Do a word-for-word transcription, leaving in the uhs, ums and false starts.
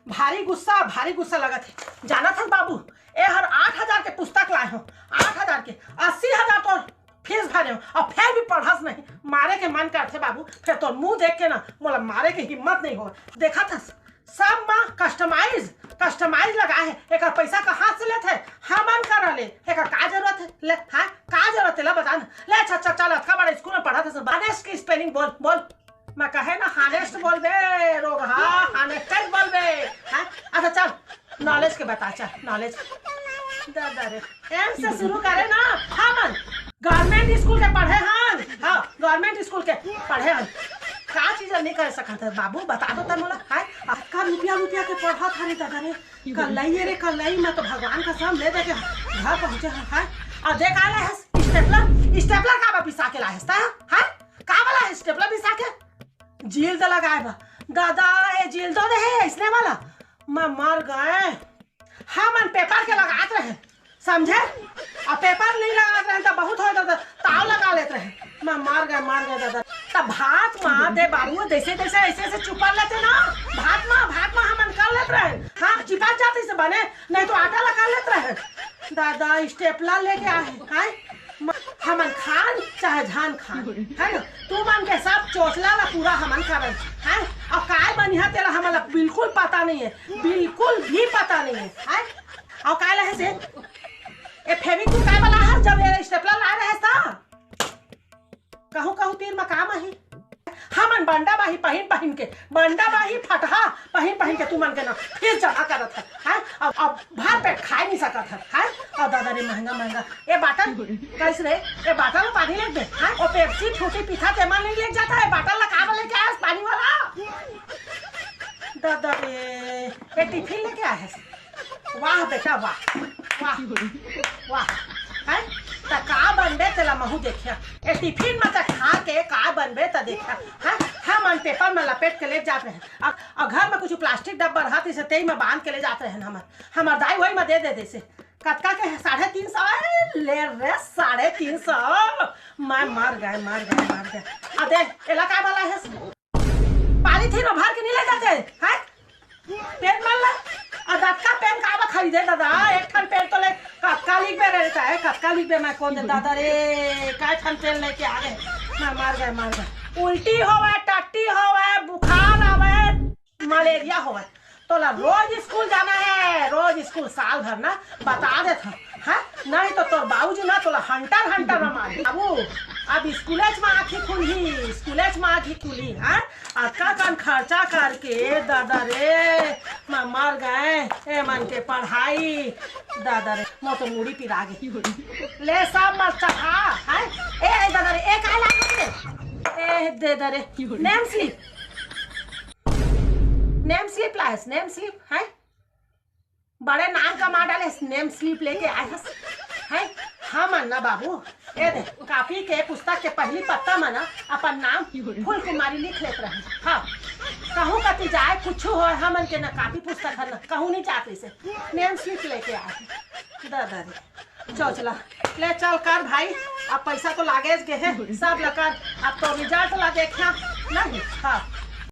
भारी गुस्सा, भारी गुस्सा लगत हे। जानत हस बाबू, ए हर आठ हजार के पुस्तक लाए हो, आठ हजार के, अस्सी हजार तो फीस भरे हो, अउ फेर भी पढ़स नहीं। मारे के मन करथे बाबू, फेर तोर मुंह देख के ना मोला मारे के हिम्मत नहीं होवय। देखत हस, सब मा कस्टमाइज, कस्टमाइज लगा हे। एकर पैसा कहाँ से लेथे? हमन करा ले। एकर का जरूरत हे? ले, हाँ, का जरूरत हे? ला बता ना। ले, अच्छा, अच्छा, चल, अतका बड़ा स्कूल में पढ़त हस, बानेस्ट की स्पेलिंग बोल, बोल। मैं कहे ना, हानेस्ट बोलबे, रोगहा, हानेस्ट बोलबे। हाँ, अच्छा, चल, नॉलेज के बता, चल, नॉलेज। दादा रे, एम से शुरू करे ना, हमन गवर्नमेंट स्कूल के पढ़े हन। हाँ, गवर्नमेंट स्कूल के पढ़े हन। का चीज नहीं कर सकत हे बाबू, बता दो तन मोला। हाय, अतका रुपया, रुपया के पढ़त हरे दादा रे। कल्लई रे, कल्लई, मैं तो भगवान कसम ले दे के घर पहुंचे हन। हाय, अउ देख, आ लाए हस स्टेपलर, स्टेपलर का बा पिसा के लाए हस ता? हाय, का वाला स्टेपलर पिसा के? जील्द लगाए बा। दादा, ए जील्दो दे हे, अइसने वाला। मैं मर गए। हमन पेपर के लगात रहे, समझे? अउ पेपर नहीं लगात रहे त बहुत हो दादा, ताव लगा लेत रहे। मैं मर गए, मर गए दादा। तब भात मा दे बाबू, जैसे तैसे, ऐसे ऐसे चुपर लेते ना, भात मा, भात मा हमन कर लेत रहे। हाँ, चिपक जाते से बने, नहीं तो आटा लगा लेत रहे। दादा, स्टेपलर लेके आए, हैं? म-, हमन खान चाहे झान खान, है ना? तू मन के सब चोचला ला पूरा हमन करन, हैं? अउ काय बनिहा तेला हमन ला बिल्कुल पता नहीं है, बिल्कुल भी पता नहीं है, हैं? अउ काय लहे से? ए फेविक्विक काय वाला हर जब ये स्टेपलर लाए रहे था? कहूँ कहूँ तीर म काम आही। हमन बंडा बाही पहिन पहिन के, बंडा बाही फटहा पहिन पहिन के तुमन के ना फिर जमा करत हन, हैं? अब, अब भर पेट खाए नहीं सकत हन, हैं? अब दादा रे महंगा महंगा, ए बाटल, कैस रे, ए बाटल में पानी लेके दे, हैं? ओ पेप्सी फ्रूटी पीथा तेमा नहीं लेके जाता है, बाटल ला का लेके आया पानी वाला? दादा रे, ए टिफिन लेके आया है। वाह बेटा, वाह, वाह, वाह। हैं? त का बनबे तेला महू देखिया। ए टिफिन म त खा के का बनबे त देखिया। हैं? हमन पेपर म लपेट के ले जात रहे। अ, अ, घर म कुछ प्लास्टिक डब्बा रहत इसे तेई म बांध के ले जात रहे हमर। हमर दाई वही म दे दे देसे। कतका के? साढ़े तीन सौ। ए, ले रे, साढ़े तीन सौ। मैं मर गए, मर गए, मर गए। अ दे, एला का वाला है? पॉलीथीन में भर के नहीं ले जाते, हैं? पेन मन ला, अउ दतका पेन का बा खरीदे दादा? एक ठन पेन तो ले, कतका लिखबे रहता है, कतका लिखबे मैं कौन दे दादा रे, काय ठन पेन लेके आ गए, मैं मर गए, मर गए। उल्टी होवे, टट्टी होवे, बुखार आवे, मलेरिया होवे, तोला रोज स्कूल जाना है, रोज स्कूल साल भर ना, बता देत हन, हैं? नहीं तो तोर बाबूजी ना तोला हंटर हंटर में मारही। बाबू, अब स्कूलेच में आँखी खुलही, स्कूलेच में आँखी खुलही, हैं? अतका कन खर्चा करके, दादा रे, मैं मर गए, ए मन के पढ़ाई, दादा रे, मोर तो मुड़ी पिरा गे। ले सब मत चढ़ा, हैं? ए, ए, दादा रे, ए, काय लागे रे? ए, दे, दादा रे, नेम स्लिप, नेम स्लिप लायस, नेम स्लिप, हैं? बड़े नाम कमा डाले, नेम स्लिप लेके आए हस, हैं? हमन ना बाबू, ए दे, कॉपी के, पुस्तक के पहली पत्ता में ना अपन नाम फूल कुमारी लिख लेत रहे। हाँ, कहूँ कति जाए, कुछ हो, हमन के ना कॉपी पुस्तक है ना, कहूँ नहीं जात इसे, नेम स्लिप लेके आए। दादा रे, चोचला, ले चल कर भाई, अब पैसा तो लागेच गे हे, सब ला कर, अब तो रिजल्ट ला देखिया, नहीं, हाँ,